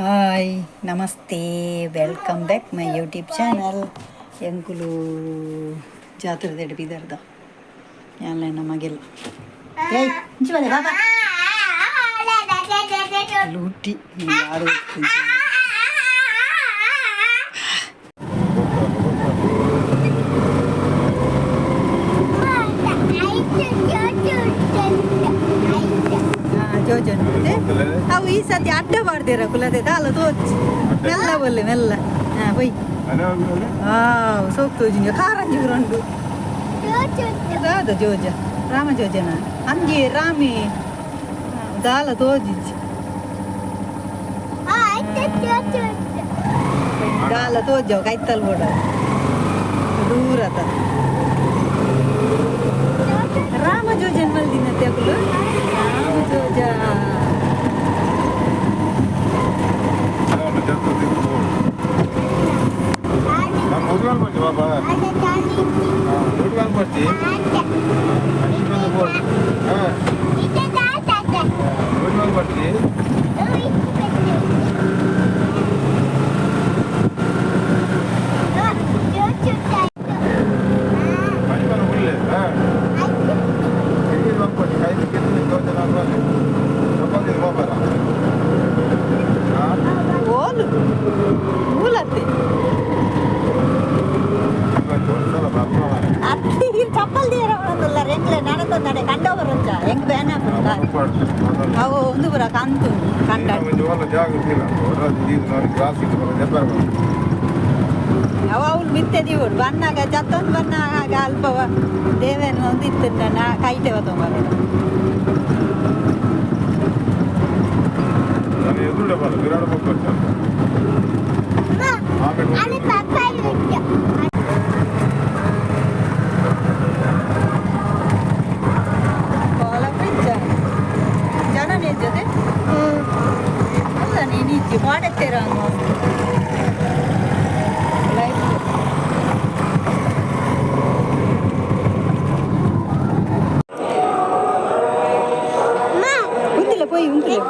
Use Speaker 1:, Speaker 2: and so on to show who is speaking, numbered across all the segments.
Speaker 1: Hi namaste, welcome back my YouTube channel. ಎಂಕುಲು ಜಾತ್ರೆ ಬಿದರ್ದ ಯಾನ್ಲ ಮಗೆಲ್. ಏಯ್, ಇಂಚಿ ಬಲೆ ಬಾಬಾ. ಲೂಟಿ ಯಾರು? ಜೋಜನ್ ಅವು ಈ ಸತಿ ಅಡ್ಡ ಮಾಡ್ತೀರ ಕುಲದೆ ದಾಲ ತೋಚ್ ಮೆಲ್ಲ ಬಲ್ಲೆ ಮೆಲ್ಲ. ಹಾಂ ಪೊಯ್. ಆ ಸೋಕ್ ತೋಜಿನ ಕಾರಂಜಿ ಉಂಡು. ದಾದ ಜೋಜ ರಾಮ ಜೋಜನ ಅಂಜಿ ರಾಮಿ ದಾಲ ತೋಜಿಜ್ಜಿ ದಾಲ ತೋಜವು ಕೈತಲ್ ಬೋಡ ದೂರತ ರಾಮ ಜೋಜನ್ ಮಲ್ದಿನ ಅಕುಲು ರಾಮ ಜೋಜ. ಓಲು ಮೂಲತ್ತೆ ಅತ್ತಿ ಚಪ್ಪಲ್ ತೀರ ಉಲ್ಲ ಎಂಕ್ಲೆ ನಡತೊಂದಡೆ ಕಂಡೋಬರುಂಚ ಎಂಕ್ ಬೇನ. ಅವು ಒಂದು ಪುರ ಕಂತು ಕಂಡ. ಅವ ಅವ್ಲು ಮಿತ್ತೆ ದೀವೋಡು ಬನ್ನಾಗ ಜತ್ತೊಂದು ಬನ್ನಾಗ ಅಲ್ಪವ ದೇವೇನ ಒಂದು ಇತ್ತು ನಾ ಕೈಟೆ ತೊಂಬರೋಡು. ಕೋಲ ಜನ ನಿಜ್ಜತೆ ಅಲ್ಲ ನೀನು ಇಜ್ಜಿ ಮಾಡತ್ತೀರ. ಲೈಫ್ ಉಂತಿಲ್ಲ ಪೋಯಿ ಉಂತಿಲ್ಲ.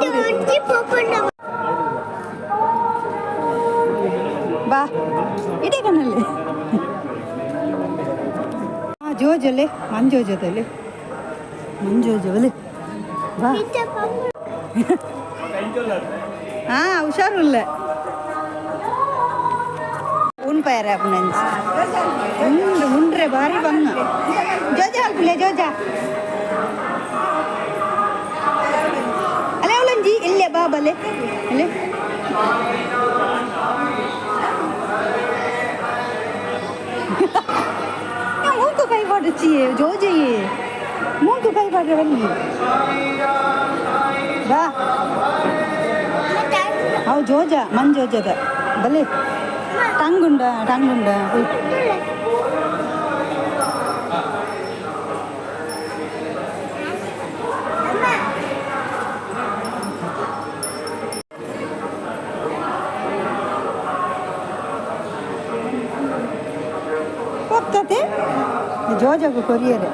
Speaker 1: ಬಾ ಇಡೇ ಕಣ್ಣಲ್ಲಿ. ಆ ಜೋಜಲೆ ಮಂಜೋಜದಲ್ಲಿ ಮಂಜೋಜವಲೆ ಬಾ. ಹಾ ಹುಷಾರುಲ್ಲ ಉಣ್ಪಾಯರ ನಂಜಿ ಉಂಡು ಉಂಡ್ರೆ ಭಾರಿ ಬಂಗ. ಜೋಜ ಅಲ್ಪುಲೆ ಜೋಜ ಅಲೆ ಅವಳಂಜಿ ಇಲ್ಲೇ ಬಾ ಬಲೆ ಅಲೆ. ಮೂಕು ಕೈ ಪಾಡುಚ್ಚಿ ಜೋಜೆಯೇ ಮೂಕು ಕೈ ಪಾಡ್ರೆ ಬನ್ನಿ ಬಾ. ಅವು ಜೋಜ ಮಂಜೋಜದ ಬಲೆ ಟಂಗುಂಡ ಟಂಗುಂಡ. ಹೋಗ್ತದೆ ಜೋಜಗು ಕೊರಿಯರೆ.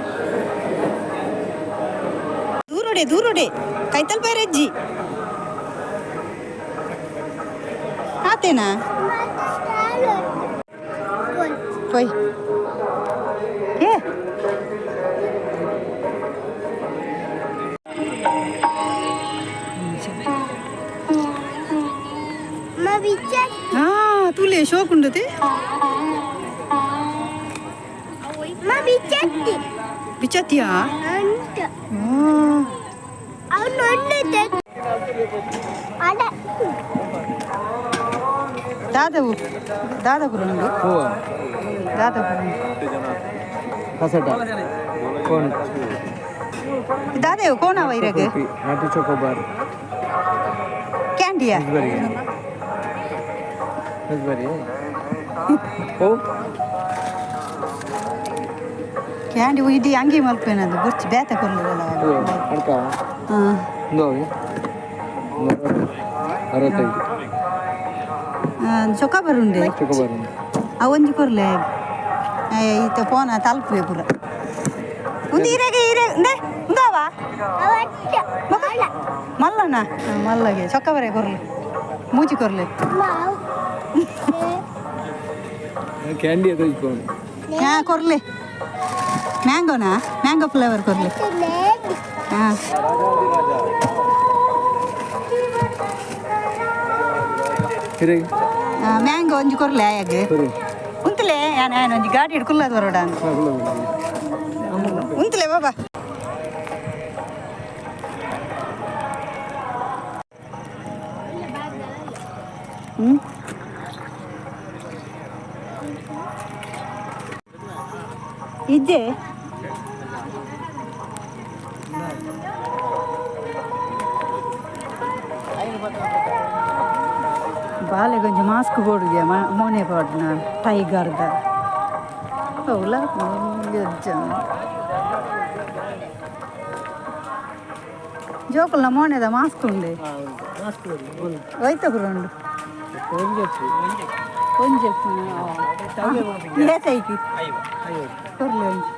Speaker 1: ದೂರುಡೆ ದೂರುಡೆ ಕೈತಲ್ ಬೈರಜ್ಜಿ ಆತೇನಾ ಪೊಯ್. ಏ ಹಾ ತುಲೆ ಶೋಕ್ ಉಂಡತೆ. ಬಿಚ್ಚತ್ತಿಯಾ? ದಾದವು ದಾದಪುರ ಉಂಡು ದಾದಪುರ.
Speaker 2: ಕಸಟ ಕೋನ್.
Speaker 1: ದಾದೇವು ಕೋಣ ವೈರಗ್.
Speaker 2: ನಾಟಿ ಚೋಕೋಬಾರ್.
Speaker 1: ಕ್ಯಾಂಡಿಯಾ?
Speaker 2: ರಸ್ಬೆರಿ ಓ.
Speaker 1: ಕ್ಯಾಂಡಿ ಇಡೀ ಅಂಗಿ ಮಲ್ಪೇನದು ಬುರ್ಚಿ ಬೇತ ಕೊಲ್ಲದಲ್ಲ.
Speaker 2: ಅಡ್ಕ.
Speaker 1: ಹಾಂ.
Speaker 2: ಒಂದು 65.
Speaker 1: ಚೊಕ್ಕಬರ್ ಉಂಡೆ.
Speaker 2: ಚೋಕೋಬಾರ್.
Speaker 1: ಅವು ಒಂಜಿ ಕೊರ್ಲೆ ಈತ ಪೋನ ತಲುಪುವೆ ಪೂರ. ಒಂದು ಈರೆಗೆ ಈರೆ ಉಂಡೆ ಉಂದಾವ ಮಲ್ಲಣ್ಣ ಮಲ್ಲಗೆ ಚೊಕ್ಕಬರೆ ಕೊರ್ಲೆ. ಮೂಜಿ ಕೊರ್ಲೆ.
Speaker 2: ಕ್ಯಾಂಡಿ ಅದು ಇಕ್ಕೊಂಡು.
Speaker 1: ಹಾ, ಕೊರ್ಲೆ. ಮ್ಯಾಂಗೋನಾ? ಮ್ಯಾಂಗೋ ಫ್ಲೇವರ್ ಕೊರ್ಲೆ. ಹಾ,
Speaker 2: ಹಿರೇ.
Speaker 1: ಮ್ಯಾಂಗೋ ಒಂಜಿ ಕೊರ್ಲೆ ಆಯಾಗ.
Speaker 2: ಸರಿ.
Speaker 1: ಉಂತಲೆ, ಯಾನ್ ಯಾನ್ ಒಂಜಿ ಗಾಡಿ ಹಿಡ್ಕುಲ್ಲದ ಬರೋಡ. ಉಂತಲೆ ಬಾಬಾ. ಹ್ಮ್ ಇಜ್ಜೆ. ಬಾಲೆಗೊಂಜಿ ಮಾಸ್ಕ್ ಬೋಡುಗೆ, ಮೋನೆ ಬೋಡ್ನ ಟೈಗರ್ದ. ಹೌಲ. ಜೋಕುಲ್ನ ಮೋನೆದ ಮಾಸ್ಕ್ ಉಂಡೆ. ಹೋಯ್ತ ಉಂಡು. ಒಂಜಿ ಏತೈಕಿ ಕೊರ್ಲೆ ಒಂಜಿ.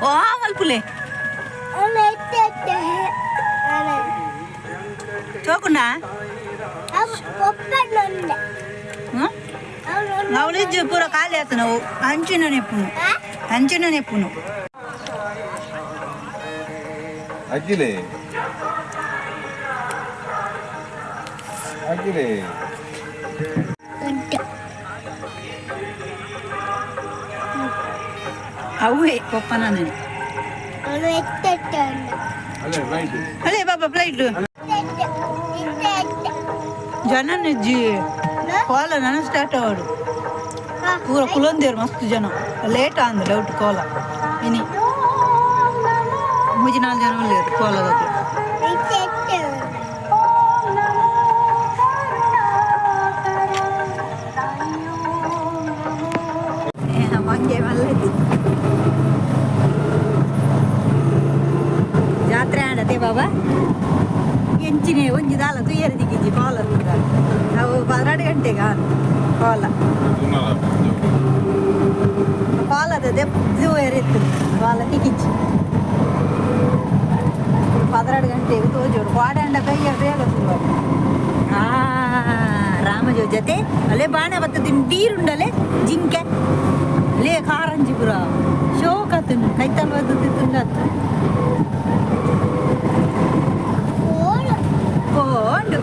Speaker 1: ವಾ ಮಲ್ಪುಲೆ ಚೋಕುಂಡ. ಅವಳಿಜ್ಜು ಪೂರ ಖಾಲಿ ಆತು. ನಾವು ಅಂಚಿನ ನೆಪ್ಪುನು, ಅಂಚಿನ ನೆಪ್ಪುನು.
Speaker 3: ಅಗ್ಗಿಲೆ, ಅಗ್ಗಿಲೆ.
Speaker 1: ಅವೇ ಪಪ್ಪನ. ಅಲ್ಲೇ ಬಾಬಾ, ಫ್ಲೈಟ್ ಜನನಿಜ್ಜಿ. ಕೋಲ ನನ ಸ್ಟಾರ್ಟ್ ಅವಡು. ಪೂರ ಕುಲೊಂದೇರು ಮಸ್ತ್ ಜನ. ಲೇಟ್ ಅಂದ ಡೌಟ್ ಕೋಲ. ಇನಿ ಮೂಜಿ ನಾಲ್ಕು ಜನ ಉಲ್ಲೇರು ಕೋಲದಕ್ಲು. ಮಂಗೆ ಮಲ್ಲದಿ. ಜಾತ್ರೆ ಆಡತೆ ಬಾಬಾ. ಎಂಚಿನೆ ಒಂಜಿ ದಾಲ ತುಯ್ಯರ ದಿಕ್ಕಿಜ್ಜಿ. ಕೋಲ ಅವು 12 ಗಂಟೆಗೆ ಕೋಲ. ಕೋಲದ ದೆಪ್ಪು ಇತ್ತು, ಕೋಲ ತಿಕ್ಕಿಜ್ಜಿ. 12 ಗಂಟೆಗೆ ತೋಜೋಡು. ಕೋಡಂಡ ಕೈಯ ಬೇಗ ಶುರು. ಆ ರಾಮಜೋ ಜೊತೆ ಅಲ್ಲೇ ಬಾಣ ಬತ್ತದ ನೀರುಂಡಲೆ. ಜಿಂಕೆ ಲೇ, ಕಾರಂಜಿ ಪುರ ಶೋಕ ತಿನ್ನು. ಕೈತಲ್ ಬತ್ತದ ತಿಂಡತ್ತು. ಪೋಂಡು.